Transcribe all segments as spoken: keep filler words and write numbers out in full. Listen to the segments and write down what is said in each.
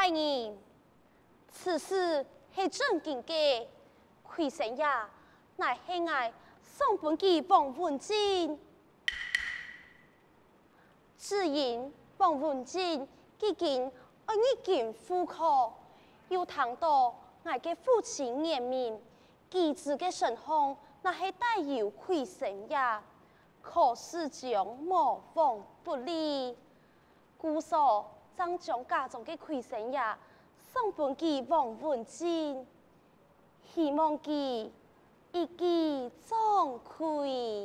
大人，此事係正經个。魁星爺，乃係𠊎送分佢王文進。只因王文進既經愛入京赴考，又聽著𠊎个父親言明，舉子个身項若係帶有魁星爺，考試將無往不利。 故所正將家中个魁星爺送分佢王文進，希望佢一舉掌魁。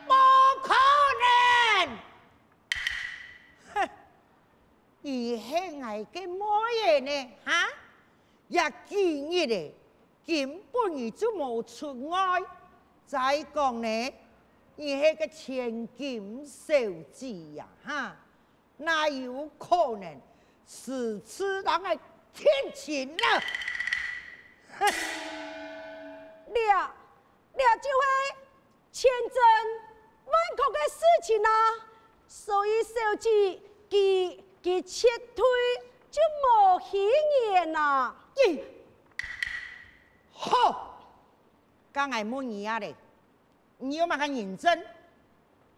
無可能！哼，佢係𠊎个妹仔呢，哈？這幾日仔， 根本佢就無出外。再講呢，佢係个千金小姐呀，哈，哪有可能私自摎𠊎定親啊？哼！這，這就係千真萬確个事情啊！所以小姐佢，佢絕對就無虛言啊！咦， 好，該𠊎問你啊咧，你有麼个人證？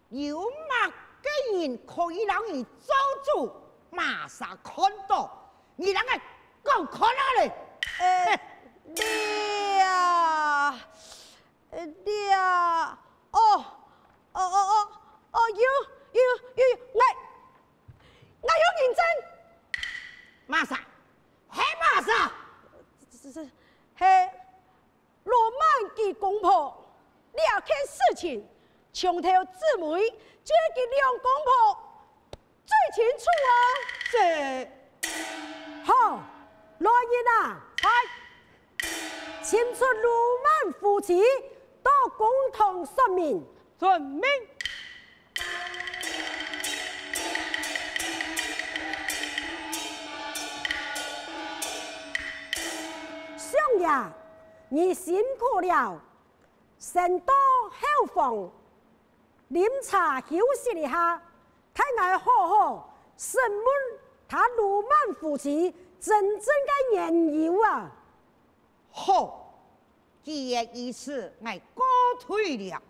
有麼个人可以摎你做主？麼儕看著？你摎𠊎講看啊咧！呃，這，呃，這，哦，哦，哦，哦，哦，有，有，有，有，𠊎，𠊎有人證。麼儕？係麼儕？係，係， 羅曼佢公婆，這件事情，從頭至尾就係佢兩公婆最清楚啊！這，好，來人啊！在！請出羅曼夫妻到公堂說明。遵命。相爺，你辛苦了。 先到後房，啉茶休息一下，待𠊎好好審問他羅曼夫妻真正个緣由啊！好，既然如此，𠊎告退了。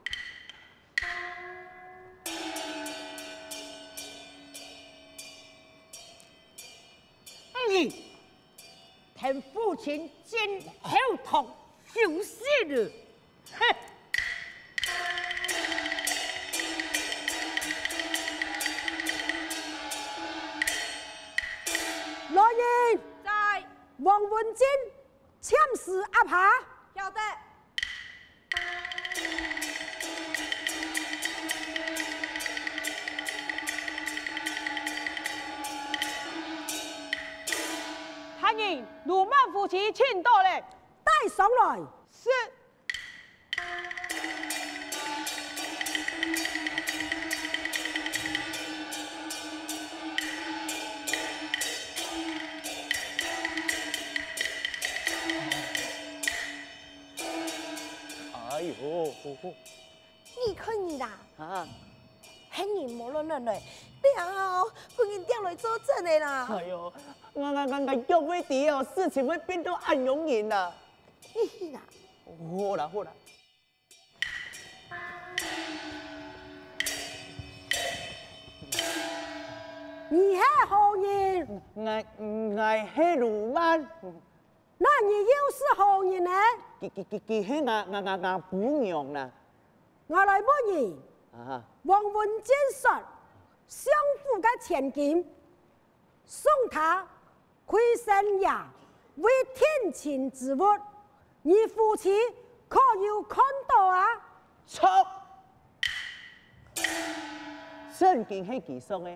嗯，聽父親進後堂 休息了。哼！來人！在。王文進，暫時押下。曉得。大人，羅曼夫妻請到了。帶上來。 是。哎喲，你看你啦，啊，喊人無亂亂來，了，分人捉來做賊个啦。哎喲，𠊎𠊎𠊎𠊎仰會知哦，事情會變到恁樣形啊！ 你去啦。好啦好啦。你係何人？𠊎𠊎係魯曼。那你又是何人呢？佢佢佢佢係吾吾吾吾餔娘啦。𠊎來問你，啊，王文進說，相府个千金，送他 魁星爺為定親之物，你夫妻可有看著啊？著！真經係佢送个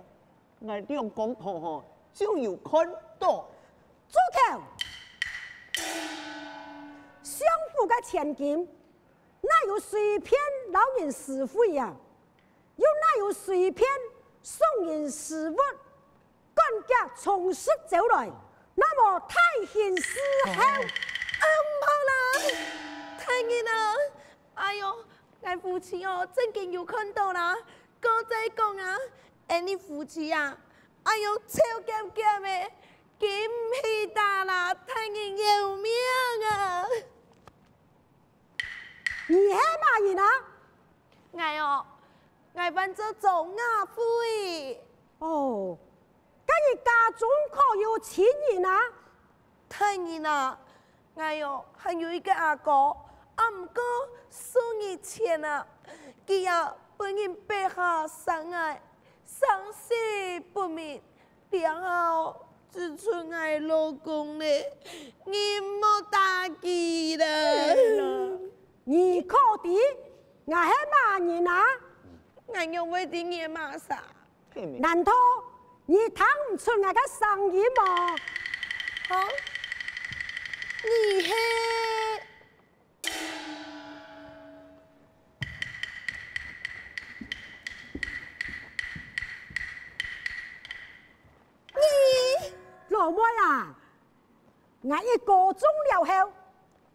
，𠊎兩公婆吼就有看著。住口！相府个千金，哪有隨便摎人私會啊？又哪有隨便送人私物？趕遽重拾走來，那麼大刑伺候。啊，毋好啦！大人啊！哎喲，𠊎夫妻哦，真經有看著啦！過再講啊，𠊎俚夫妻啊，哎喲，臭夾夾个，經毋起打啦，大人饒命啊！你係麼人啊？𠊎哦，𠊎還做莊雅慧。哦，該你家中可有親人啊？大人啊，𠊎哦，還有一個阿哥，啊，毋過數日前啊，佢也分人逼下生𠊎，生死不明。 這下只伸𠊎老公了，人無打佢了。你可知𠊎係麼人啊？𠊎仰會知你係麼儕？難道你聽毋出𠊎个聲音無？哈？你係？ 你！老妹啊，𠊎一高中了後，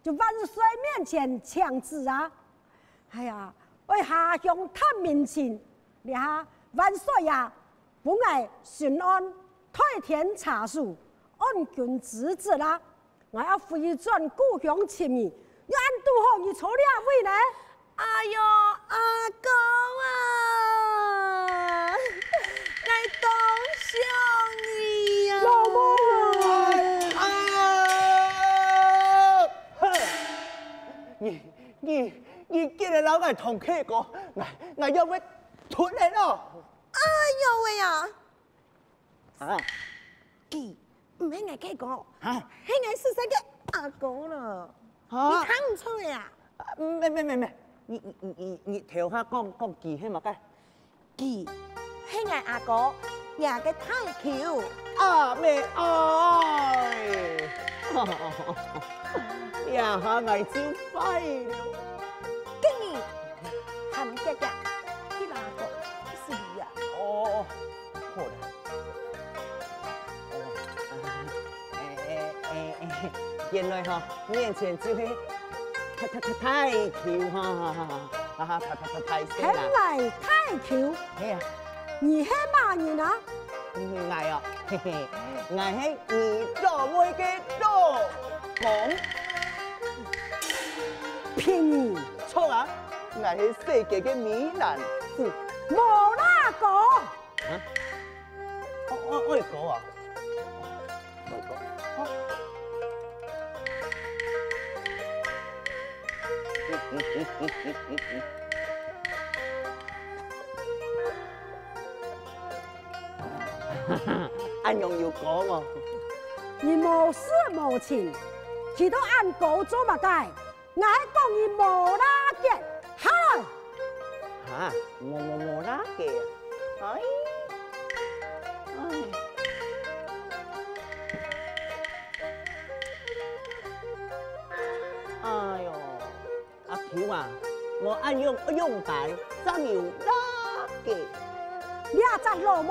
就萬歲面前請旨啊！哎呀，愛下鄉探民情，這下萬歲啊，分𠊎巡按，代天查署，按君之職啊！ 𠊎愛回轉故鄉尋你，又恁堵好你坐這位呢？哎喲，阿哥啊，𠊎當想你啊！老妹！啊！哼！你、你、你竟然摎𠊎同契哥，𠊎、𠊎要會吞人哦！哎喲喂啊！ 啊？佢毋係𠊎契哥，啊？係𠊎細細个阿哥咯。啊？你聽毋出个啊？啊，毋係，毋係，毋係，你、你、你、你頭下講、講佢係麼个？佢係𠊎阿哥，若个大舅。阿姆哀！這下𠊎就快了。今日喊姐姐去拿个，去洗啊。哦，哦，哦。 好啦。哦，欸，欸，欸，欸，原來吼，面前就係大、大、大、大舅哈，哈哈哈，哈哈，大、大、大、大舅啦。係𠊎大舅。係啊。你係麼人啊？𠊎哦，嘿嘿，𠊎係你老妹个老公。騙你！著啊，𠊎係世界个美男子。無啦哥！ 啊？哦，哦，愛哥啊！愛哥。哦。恁樣有哥無？你無事無情，企到恁高做麼个？ 𠊎講你無啦个，下來！哈？無、無、無啦个啊？哎，哎。哎喲，阿舅啊，無恁樣樣擺，正有啦个。這隻老妹，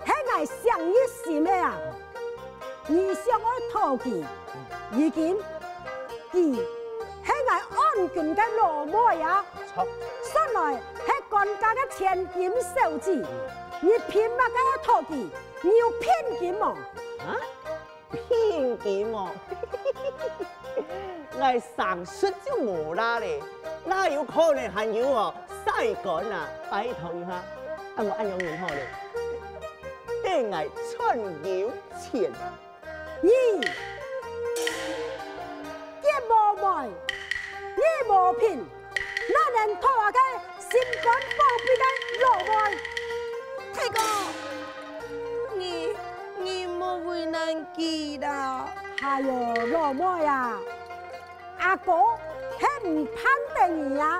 係𠊎想你心个啊！ 你想愛討佢，如今佢係𠊎安君个老妹啊！著。算來係官家个千金小姐，你憑麼个愛討佢？你有聘金無？啊？聘金無？𠊎生出就無啦咧，哪有可能還有哦？曬乾啊！拜託一下，啊無恁樣好咧，等𠊎賺有錢。 你，見無妹，你無品，哪能討啊个心肝寶貝个老妹？大哥，你、你莫為難佢啦。哎喲，老妹啊， 阿哥係毋盼得你啊，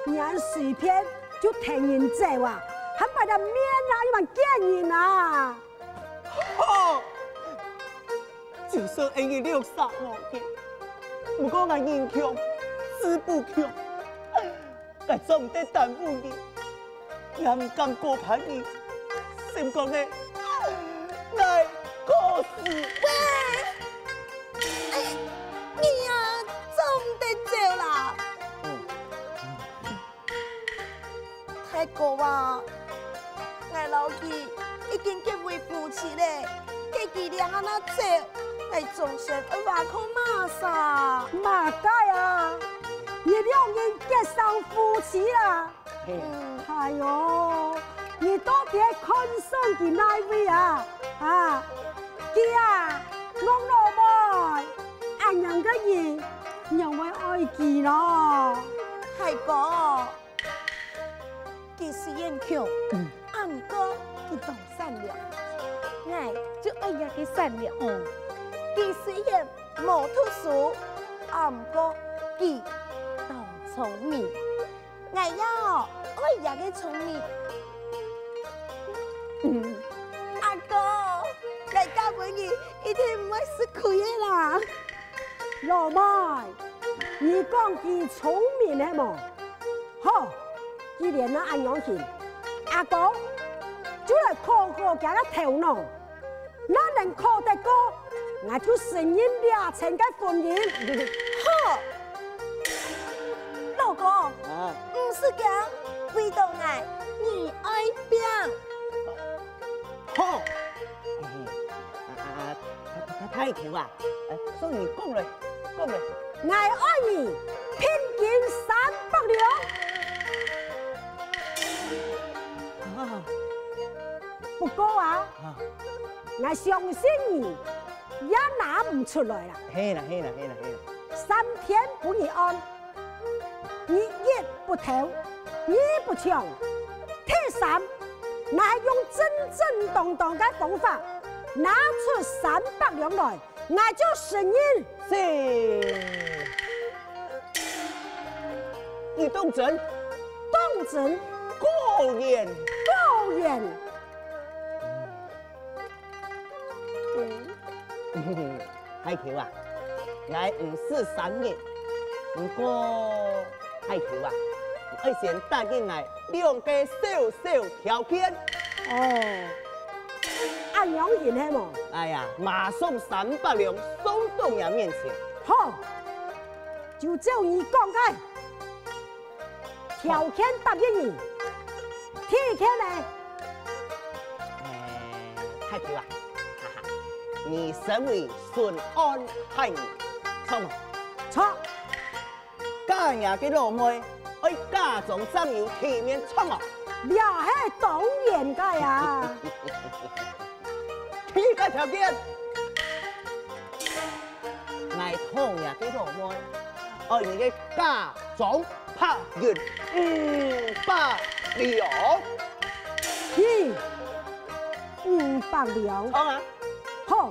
你恁隨便就𢯭人走啊，還个面啊，又還見人啊！好！就算𠊎六煞無見，毋過𠊎人窮，志不窮，𠊎做毋得耽誤你，也毋敢過盼你，心肝个，𠊎過死。喂，哎，你啊，做毋得走啦！嗯。 大哥啊，𠊎摎佢已經結為夫妻了，該佢這下若走，𠊎終身愛倚靠麼儕？麼个啊？你兩人結成夫妻啦？嘿。哎喲，你到底看上佢哪位啊？啊，佢啊，戇老妹，恁樣个人，仰會愛佢咯？大哥， 佢雖然窮，嗯。啊毋過佢當善良，𠊎就愛這个善良。嗯。佢雖然無讀書，啊毋過佢當聰明，𠊎也愛這个聰明。嗯。阿哥，𠊎嫁分你一定毋會食虧个啦。老妹，你講佢聰明係無？ 好，既然你恁樣形，阿哥就來考考佢个頭腦，若能考得過，𠊎就承認這層个婚姻。好，老公，啊。毋使驚，為著𠊎，你愛拚。好，啊啊啊，大大大舅啊，哎，所以講來，講來。 𠊎愛你聘金三百兩。啊。不過啊，啊。𠊎相信你也拿毋出來啦。係啦，係啦，係啦，係啦。三天分你按，你一不偷，二不搶，第三，𠊎用正正當當个方法拿出三百兩來， 𠊎就承認。是。你當真？當真。果然。果然。嗯。大舅啊，𠊎毋使三日，毋過大舅啊，愛先答應𠊎 兩個小小條件。哦，恁樣形係無？哎呀，馬上三百兩送到若面前。好，就照你講个，條件答應你。第一件呢？哎，大舅啊，哈哈，你身為巡按大人，著無？著。 嫁若个老妹，愛嫁妝正有體面，著無？這係當然个啊！第二個條件，𠊎討若个老妹，愛你个嫁妝白銀五百兩。咦，五百兩？著啊！好，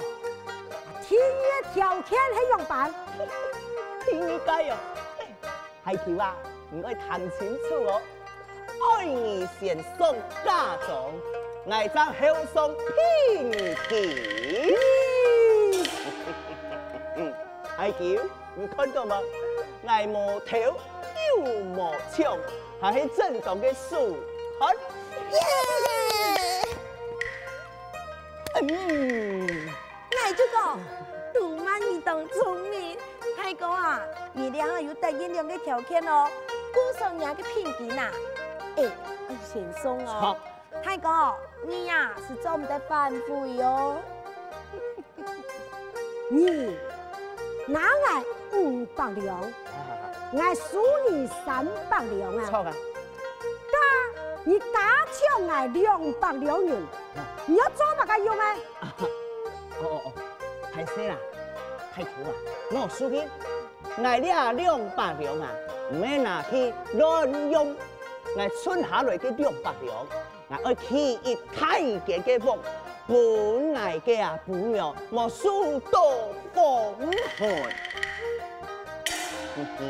第二個條件係仰般？第二個哦， 大舅啊，你愛聽清楚哦！愛你先送嫁妝，𠊎正後送聘金。嗯，大舅，你看著無？𠊎無偷又無搶，還係正當个手段。耶！ 嗯，𠊎就講，都怪你當聰明。大哥啊，你這下有答應兩個條件哦，故所若个聘金啊，哎，愛先送哦。好。大哥，你啊，係做毋得反悔哦。你拿𠊎五百兩，𠊎收你三百兩啊。著啊。該你加搶𠊎兩百兩銀，你愛做麼个用啊？ 哦哦哦，歹勢啦，大舅啊，𠊎輸去。𠊎這兩百兩啊，毋係拿去亂用，𠊎存下來个兩百兩，𠊎愛起一大間个屋，分𠊎个啊餔娘莫受著風寒。嘿嘿，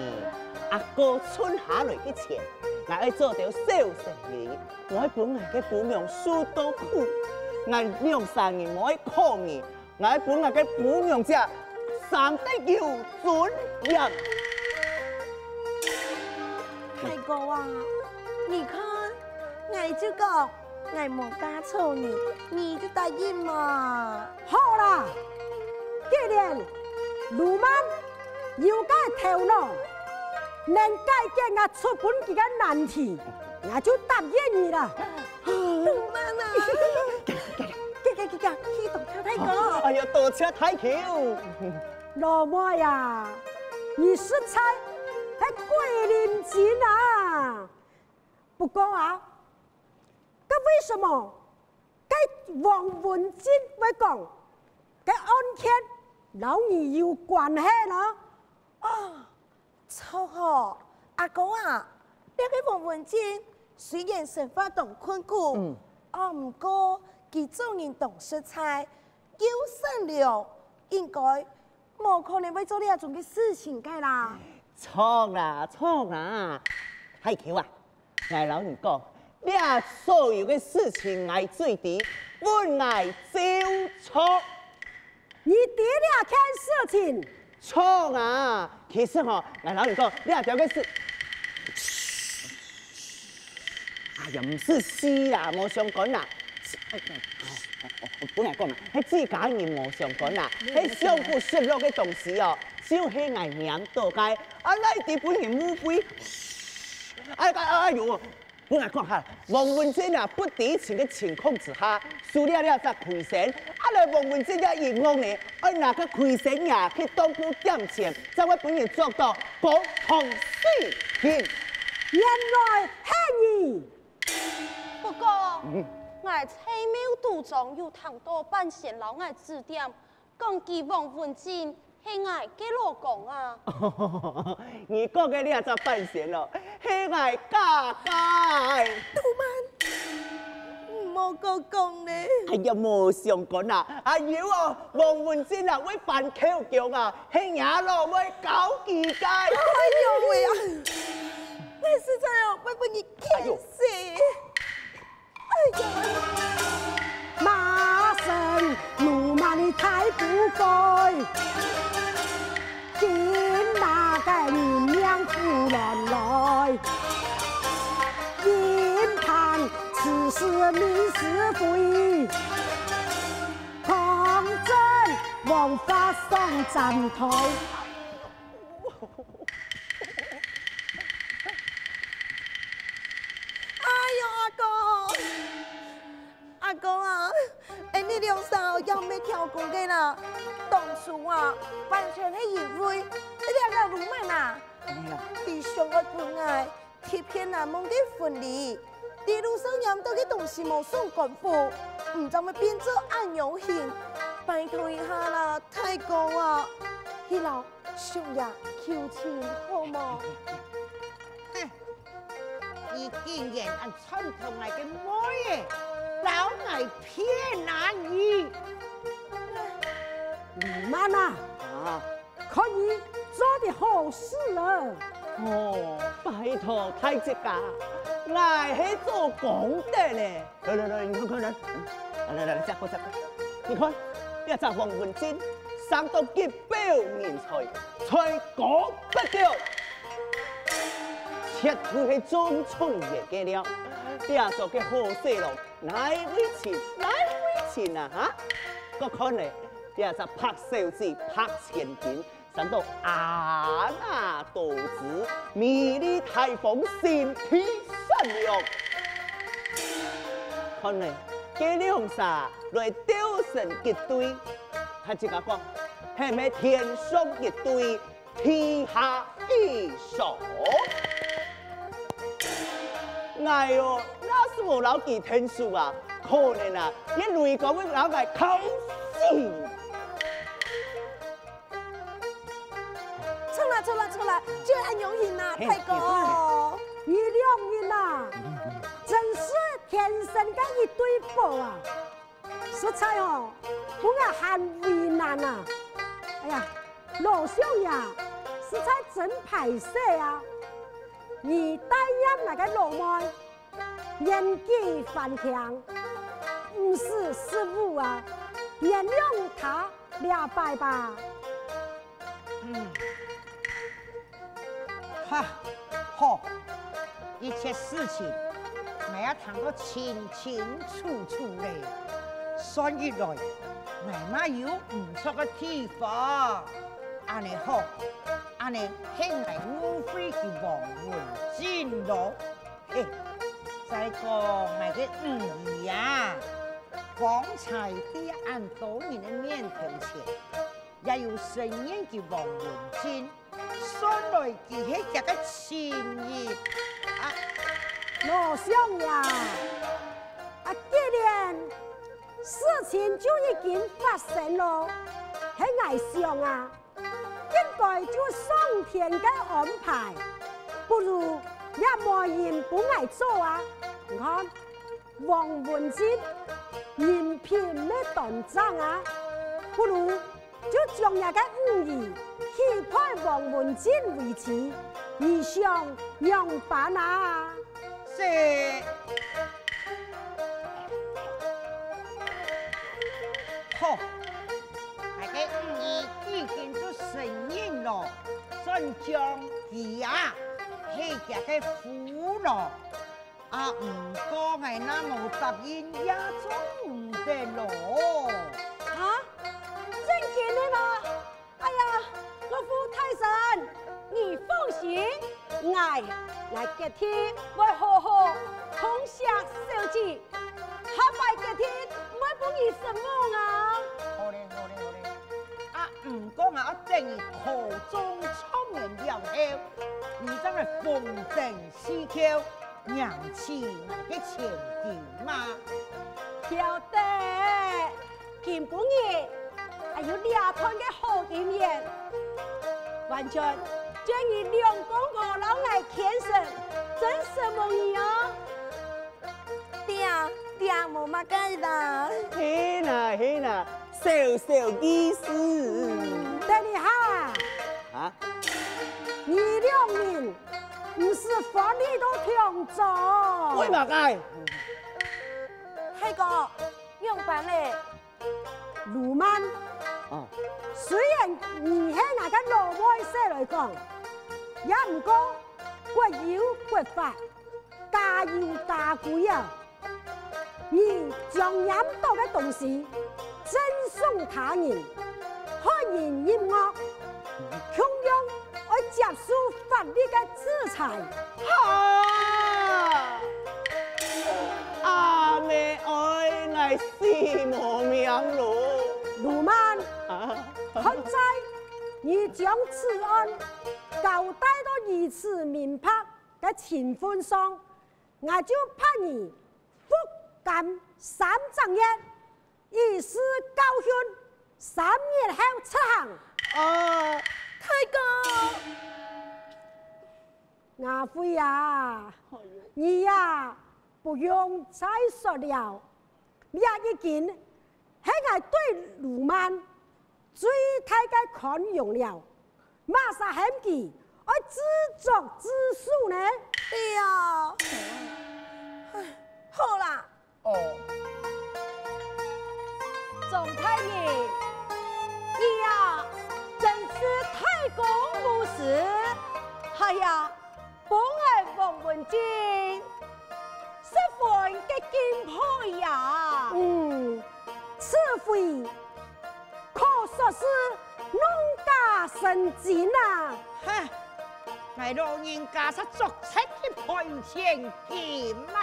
阿哥存下來个錢， ，𠊎愛做兜小生理，毋愛分𠊎个餔娘受著苦。𠊎兩儕人毋愛抗議，𠊎愛分𠊎个餔娘姐生得有尊嚴。大哥啊，你看，𠊎就講，𠊎無嫁錯人，你就答應嘛。好啦，既然魯曼有个頭腦，能解決𠊎出分佢个難題，𠊎就答應你啦。魯曼啊，去去去去，去同大哥。哎呀，多謝大舅。老妹啊，你實在係鬼靈精啊！不過啊，該為什麼該王文進會講，該案件摎你有關係呢？啊，著吼，阿哥啊，這个王文進雖然生活當困苦，嗯。啊，毋過佢做人當實在，又善良，應該無可能會做這種个事情个啦。著啦，著啦，大舅啊， 𠊎摎你講，這所有个事情𠊎最知，分𠊎就著。你知這件事情？著啊，其實吼，𠊎摎你講，這條个事，哎呀，毋係事啦，無相干啦。哎，分𠊎講啦，係自家人無相干啦，係相互失落个東西哦，就係𠊎拈著个，啊，哪知分人誤會。 哎，哎，哎喲，分𠊎講下，王文進啊，不知情个情況之下，收了這隻虧損，啊來王文進這一惡呢，愛拿个虧損啊去當鋪點錢，正會分人捉到公堂死刑。原來係你！不過，嗯。𠊎在廟肚中有聽到半仙摎𠊎指點， 講佢王文進係𠊎个老公啊。你講个這隻半仙哦，係𠊎家家个。杜曼，毋好過講呢。哎呀，無相干啦，阿友哦，王文進啊，會翻口供啊，係若老妹教佢个。哎喲喂啊，你實在哦，會分你氣死。 哎呀！罵聲怒罵你大富貴，緊拿个人命苦亂來，任憑此事民是非，抗爭王法上站台。 哎喲，阿哥，阿哥啊，𫣆俚兩儕也毋係挑工个啦。當初啊，完全係因為這個魯曼啊，哎呀。佢想愛分𠊎 特別難忘个婚禮，在路上拈著个東西無送官府，毋正會變做恁樣形。拜託一下啦，大哥啊，去摎相爺求情好無？哼，你竟然恁串通𠊎个妹仔，摎𠊎騙啊你！慢啊！啊！ 看你做得好事啊！哦，拜託大姐啊，𠊎係做功德咧。來來來，你看看來，來來來，這個這個，你看，這隻王文進生到極標人才，才高八斗，絕對係中狀元个料。這種个好婿郎，哪位尋，哪位尋啊哈？我看咧，這隻白小姐白千金， 生到阿那多姿，美麗大方，心地善良。看來，這兩儕來鬥成一對，大自家講，係毋係天上一對，地下一雙？𠊎哦，若係無摎佢𢯭手啊，可能啊，這雷公會摎𠊎敲死。 著啦，著啦，著啦，就恁樣形啊，嘿，大哥。你兩人啊，真係天生个一對寶啊！實在哦，分𠊎還為難啊！哎呀，老相爺，實在真敗勢啊！你帶𥍉𠊎个老妹，年紀還輕，毋識時務啊，原諒她這擺吧。嗯。哈，好，一切事情，𠊎也聽到清清楚楚咧。算起來，𠊎嘛有毋著个地方。恁呢好，恁呢係𠊎誤會佢王文進囉。 嘿，再講𠊎个女兒啊，剛才在恁多人个面頭前，也有承認佢王文進，算來佢係厥个情人啊。老相爺，啊，既然事情就已經發生囉，係𠊎想啊， 應該就上天个安排，不如這媒人分𠊎做啊！你看，王文進人品乜端正啊，不如就將這个女兒許配王文進為妻，你想仰般啊？ 是。好，𠊎个女兒既經就承認囉，算將佢啊，係厥个夫囉。啊，毋過𠊎若無答應，也做毋得囉。哈？正經个嗎？ 哎呀，岳父大人，你放心，𠊎，𠊎決定會好好疼惜小姐，下擺決定毋會分你失望啊！好咧，好咧，好咧。啊，毋過𠊎愛等你考中狀元了後，你正來風塵世尞， 迎娶𠊎个千金嘛。曉得，今晡日還有這段个好姻緣，完全就你兩公婆摎𠊎牽成，真承蒙你哦。這，這無麼个啦。係啦，係啦， 小小意思。等一下，啊？你兩人毋使歡喜到暢做。為麼个？大哥，仰般咧？魯曼，啊。雖然你係𠊎个老妹婿來講，也毋過國有國法，家有家規啊。 你將拈著个東西贈送他人，害人入獄，共樣愛接受法律个制裁。哈！阿姆哀，𠊎死無命咯！魯曼，啊？看在你將此案交代到如此明白个情分上， 𠊎就判你服監三隻月，以示教訓，三日後執行。哦，大哥！雅慧啊，哎喲。你呀，不用再說了，這已經係𠊎對魯曼最大个寬容了。 麼儕喊佢愛自作自受呢？對啊。唉，好啦。哦。鍾大人，你啊，真是大公無私。哎呀， 分𠊎王文進十分个敬佩呀！嗯，此回可說是弄假成真啊！哈，𠊎老人家實著實个賠錢金啊！